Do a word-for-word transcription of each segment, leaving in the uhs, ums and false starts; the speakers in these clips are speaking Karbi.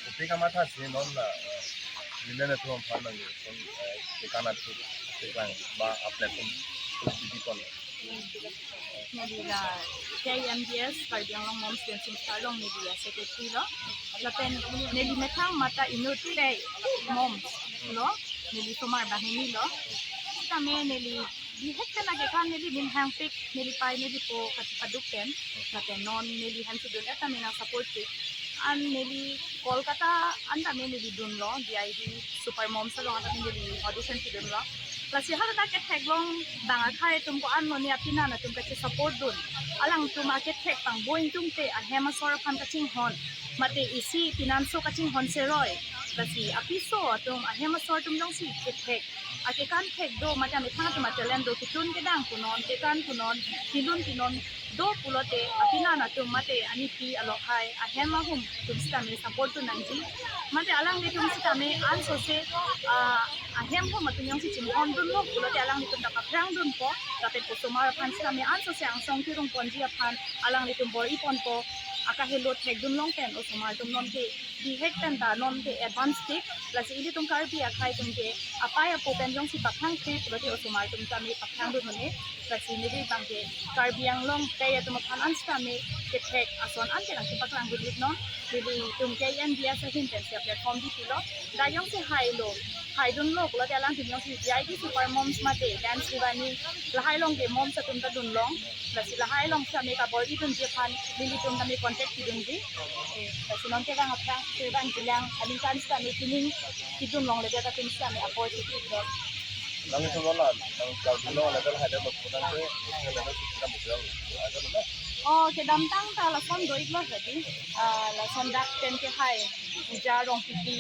Kopi kamatha si non la, eh, nelitum aphan nang, eh, ke kanat tu, ke klang, ba a platform tu di pon. Neli la K M D S, Karbi Anglong Moms Dancing Star along neli la secretary lo. Lapen neli methang mata inut pei moms lo, neli osomar banghini lo. Sitame neli bihek pen akekan neli min hangpik, neli pei neli po kachepaduk pen. Lapen non neli hem chedun-et tame nang support pik. An neli Kolkata an tame neli dunlo, D I D Super Moms along an tame neli audition chedunlo. Lasi hala ta kethek long bang akhai atum ko-an lo ne apinan atum kachesupport dun. Alangtum akethek pangbo ingtungte ahem asor aphan kachinghon. Mate isi pinanso kachinghon seroi. Lasi apiso atum ahem asor atum jongsi kethek, akekan thek do, mate amethang atum a-talent do, ketun kedang punon, kekan punon, kelun pinon do pulote apinan atum mate anipi alokhai ahem ahum atum sitame support dun nangji. Mate alanglitum sitame ansose, ah, ahem ahum atum jongsi chinghon dunlo pulote alanglitum ta paphrang dunpo, lapen osomar aphan sitame ansose angsong kerung ponji aphan alanglitum bor-i ponpo, akahelo thekdun long pen osomar atum nonke bihek pen ta nonke advance pik, lasi ilitum Karbi akhai atum ke apei apo pen jongsi paphrang pik pulote osomar atum tame paphrang dun un-e, lasi neli bangke Karbi Anglong pei atum aphan an sitame kethek ason an ke nangkepaklang dun-iknon, nelitum K M D S ahin pensi a-platform di pilo, dak jongsi hailo, haidunlo pulote alangtum jongsi D I D Super Moms mate Dance Divani lahai along ke moms atum ta dunlong, lasi lahai along sitame kabor-i dunji aphan nelitum tame contact pidunji. Eh, lasi nonke bang aphrang, ke bang jilang, aningkan sitame pining pidun longle ta atum sitame apor chiklo. Nang itu lola, nang kalau dulu level high level kurang ke, level sih kita mau bilang, ada mana? Oh, kedamtang ta lason do-iklo hedi. Ah, lason dak pen ke hai, Pooja Rongpipi,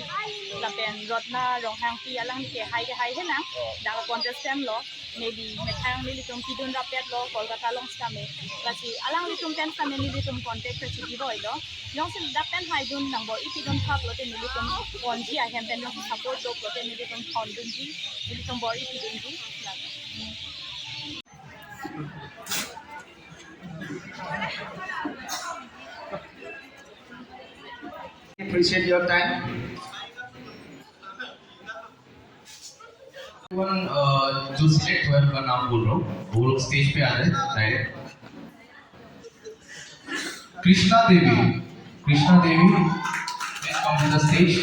lapen Ratna Ronghangpi alang ke hai ke hai henang, dak contestant lo. Neli methang nelitum pidun rapet lo Kolkata along sitame. Lasi alanglitum pen sitame nelitum contact ta chidi voilo. Jongsi dak pen haidun nang bor-i pidun thap lote nelitum ponji ahem pen jongsi support do pulote nelitum thondunji, nelitum bor-i pidunji. Appreciate your time. One, uh, जो सिलेक्ट हुआ है, उनका नाम बोल रहा हूँ, वो लोग स्टेज पे आ जाए डायरेक्ट। कृष्णा देवी, कृष्णा देवी, please come to the stage.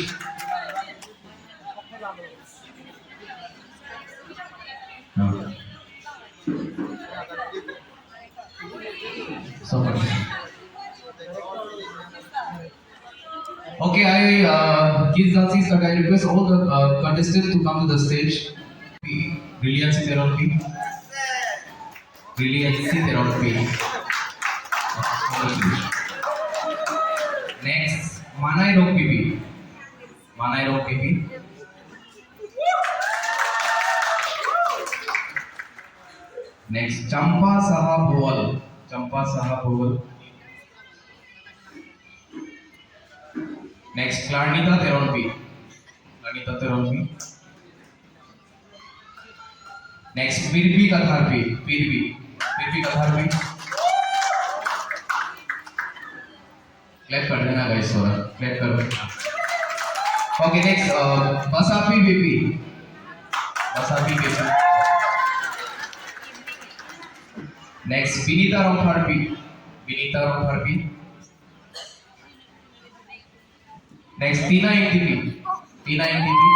हाँ। So much. Okay, I, uh, give dancing start. I request all the, uh, contestants to come to the stage. Brilliance Teronpi. Brilliance Teronpi. Next, Manai Rongpipi. Manai Rongpipi. Next, Champa Saha Powal. Champa Saha Powal. Next, Clarnita Teronpi. Clarnita Teronpi. Next, Pirbi Katharpi. Pirbi. Pirbi Katharpi. Clap कर देना guys, थोड़ा clap करो। Okay, next, uh, Basapi Bipi. Basapi Bipi. Next, Binita Rongpharpi. Binita Rongpharpi. Next, Tina Ingtipi. Tina Ingtipi.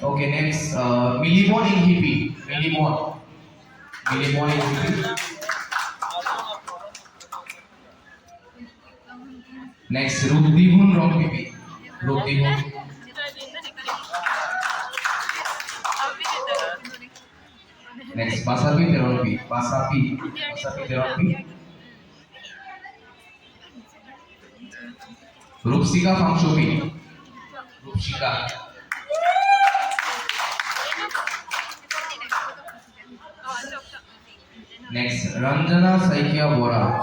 Okay, next, uh, Milibon Inghipi. Milibon. Milibon Inghipi. Next, Rupdihun Rongpipi. Rupdihun. Next, Basapi Teronpi. Basapi. Basapi Teronpi. Rupsika Phangchopi. Rupsika. Next, Ranjana Saikia Bora.